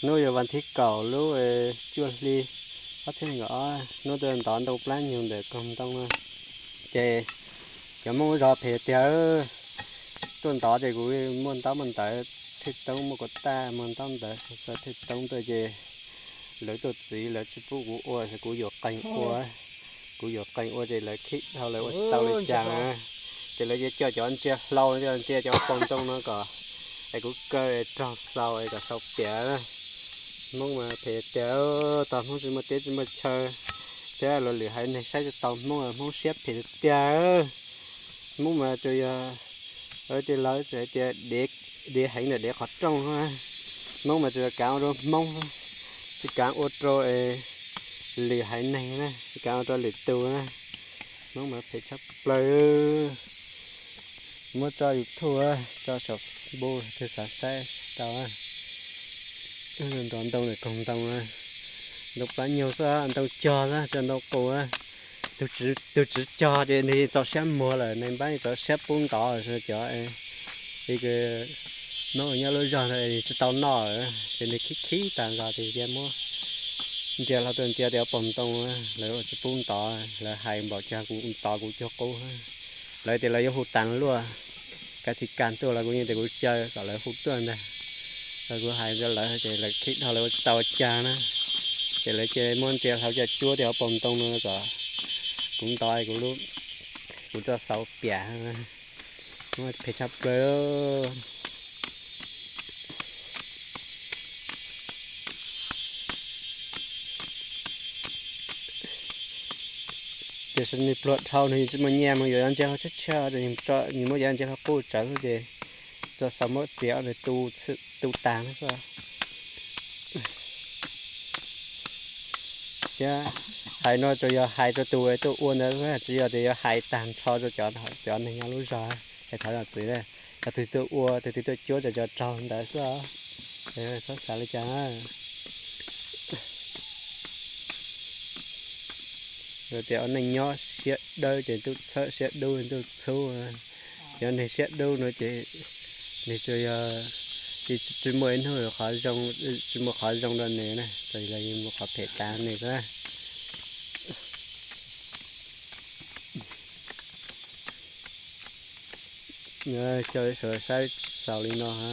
Hnub yog vas thib kaum lub cuaj hli ob txhiab nees nkaum ob, hnub tuaj ntov ntoo plab nyuag ntawm koog ntoo no, ces cov Hmoob zos phem tiag. Tuaj ntov ces kuv muaj ntaub muaj ntawv thwj toob, muaj kuv taj muaj ntaub ntawv thwj toob tuaj ces lawv tuaj txwv, lawv tsis pub kuv ua, kuv yuam qees ua, kuv yuam qees ua ces lawv khib dhau lawv ua tsis tau li cas. Ces lawv coj cov ntsia hlau, ntsia cov pob ntoo no kom es kuv kaw raug xaus es kom xaus piam. Hmoob mas phem tiag, tog Hmoob tsis muaj teb tsis muaj chaw thiab luag lwm haiv neeg saib tsis taus Hmoob, Hmoob siab phem tiag. Hmoob mas tsuas yog tej laus tsuas hais tias dev heev ntawm dev qhov rooj. Hmoob mas tsuas yog kav ua rau Hmoob, tsis kav ua rau lwm haiv neeg na, tsis kav ua rau lwm tus na. Hmoob mas phem tshaj plaws. Muab tso YouTube, tso saum npu, tus xav saib tau. Ntov ntoo ntawm koog ntoo, ntoo plab nyuag xwb, ntoo cog xwb, tsis ntoo qus. Tus tswv cog ces nws txaus siab muag lawm, nws npab txaus siab pub ntov cov Hmoob nyob lub zog ntawd tsis tau noj, ces nws khib khib tag nrho ces cia muab ntsia hlo tuaj ntsia tias pob ntoo lawv ua tsis pub ntov, lawv hais npaum cas kuv ntov kuv cuag qub. Lawv tias lawv yuav hu tas luaj, kav xis kas tuaj los kuv yeej tias kuv caw kom lawv hu tuaj ntag. Los kuv hais rau lawv ces lawv khib dhau lawv ua tsis tau ua cas na. Ces lawv cia muab ntsia hlo caj cuab tias pob ntoo no kom kuv ntov, kuv tso xaus piam. Phem tshaj plaws. Tiam sis nws pluag dhau, nws tsis muaj nyiaj mus yuav ntsia hlau tshiab tshiab, nws muab yuav ntsia hlau qub tsawv xwb ces tso xaus muab txiav, nws tu tag xwb. Thiab hais no tsuas yog hais rau tus tuaj ua ntawd xwb, tsis yog tias yuav hais tag nrho rau cov neeg nyob lub zog. Hais thov zam txim, yog tus twg tuaj ua, tus twg tuaj cuab cov cov raug ntawd xwb. Txhob xav li cas. Yog tias ua neej nyob siab dawb ces ntuj txhawb, siab dub ntuj txhub. Cov neeg siab dub no ces nws tsuas yog tsis muaj ib hnub qhov zoo, tsis muaj qhov zoo rau nws na, tsuas yog muaj qhov phem tas nws xwb. Coj sawv saib xaus li no ha.